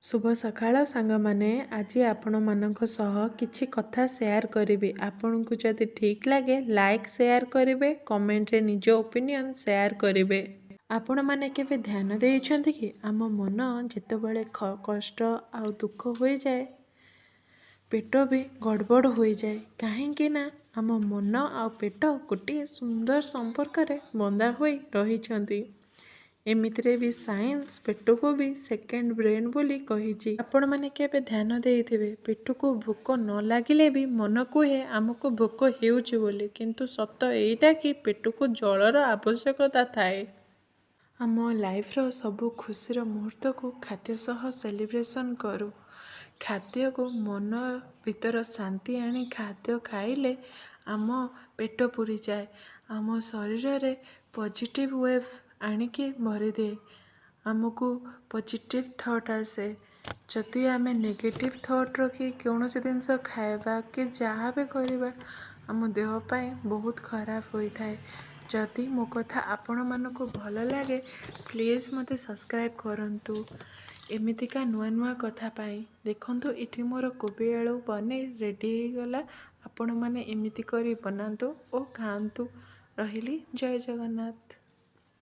ଶୁଭ ସକାଳ ସାଙ୍ଗମାନେ। ଆଜି ଆପଣମାନଙ୍କ ସହ କିଛି କଥା ସେୟାର କରିବି। ଆପଣଙ୍କୁ ଯଦି ଠିକ୍ ଲାଗେ, ଲାଇକ୍ ସେୟାର କରିବେ, କମେଣ୍ଟରେ ନିଜ ଓପିନିଅନ୍ ସେୟାର କରିବେ। ଆପଣମାନେ କେବେ ଧ୍ୟାନ ଦେଇଛନ୍ତି କି, ଆମ ମନ ଯେତେବେଳେ କଷ୍ଟ ଆଉ ଦୁଃଖ ହୋଇଯାଏ, ପେଟ ବି ଗଡ଼ବଡ଼ ହୋଇଯାଏ? କାହିଁକି ନା ଆମ ମନ ଆଉ ପେଟ ଗୋଟିଏ ସୁନ୍ଦର ସମ୍ପର୍କରେ ବନ୍ଧା ହୋଇ ରହିଛନ୍ତି। ଏମିତିରେ ବି ସାଇନ୍ସ ପେଟକୁ ବି ସେକେଣ୍ଡ ବ୍ରେନ୍ ବୋଲି କହିଛି। ଆପଣମାନେ କେବେ ଧ୍ୟାନ ଦେଇଥିବେ, ପେଟକୁ ଭୋକ ନ ଲାଗିଲେ ବି ମନ କୁହେ ଆମକୁ ଭୋକ ହେଉଛି ବୋଲି। କିନ୍ତୁ ସତ ଏଇଟା କି ପେଟକୁ ଜଳର ଆବଶ୍ୟକତା ଥାଏ। ଆମ ଲାଇଫ୍ର ସବୁ ଖୁସିର ମୁହୂର୍ତ୍ତକୁ ଖାଦ୍ୟ ସହ ସେଲିବ୍ରେସନ୍ କରୁ। ଖାଦ୍ୟକୁ ମନ ଭିତର ଶାନ୍ତି ଆଣି ଖାଦ୍ୟ ଖାଇଲେ ଆମ ପେଟ ପୁରିଯାଏ, ଆମ ଶରୀରରେ ପଜିଟିଭ୍ ୱେଭ୍ ଆଣିକି ଭରିଦିଏ, ଆମକୁ ପଜିଟିଭ୍ ଥଟ୍ ଆସେ। ଯଦି ଆମେ ନେଗେଟିଭ୍ ଥଟ୍ ରଖି କୌଣସି ଜିନିଷ ଖାଇବା କି ଯାହା ବି କରିବା, ଆମ ଦେହ ପାଇଁ ବହୁତ ଖରାପ ହୋଇଥାଏ। ଯଦି ମୋ କଥା ଆପଣମାନଙ୍କୁ ଭଲ ଲାଗେ, ପ୍ଲିଜ୍ ମୋତେ ସବସ୍କ୍ରାଇବ୍ କରନ୍ତୁ ଏମିତିକା ନୂଆ ନୂଆ କଥା ପାଇଁ। ଦେଖନ୍ତୁ, ଏଠି ମୋର କୋବି ଆଳୁ ପନିର ରେଡ଼ି ହେଇଗଲା। ଆପଣମାନେ ଏମିତି କରି ବନାନ୍ତୁ ଓ ଖାଆନ୍ତୁ। ରହିଲି, ଜୟ ଜଗନ୍ନାଥ।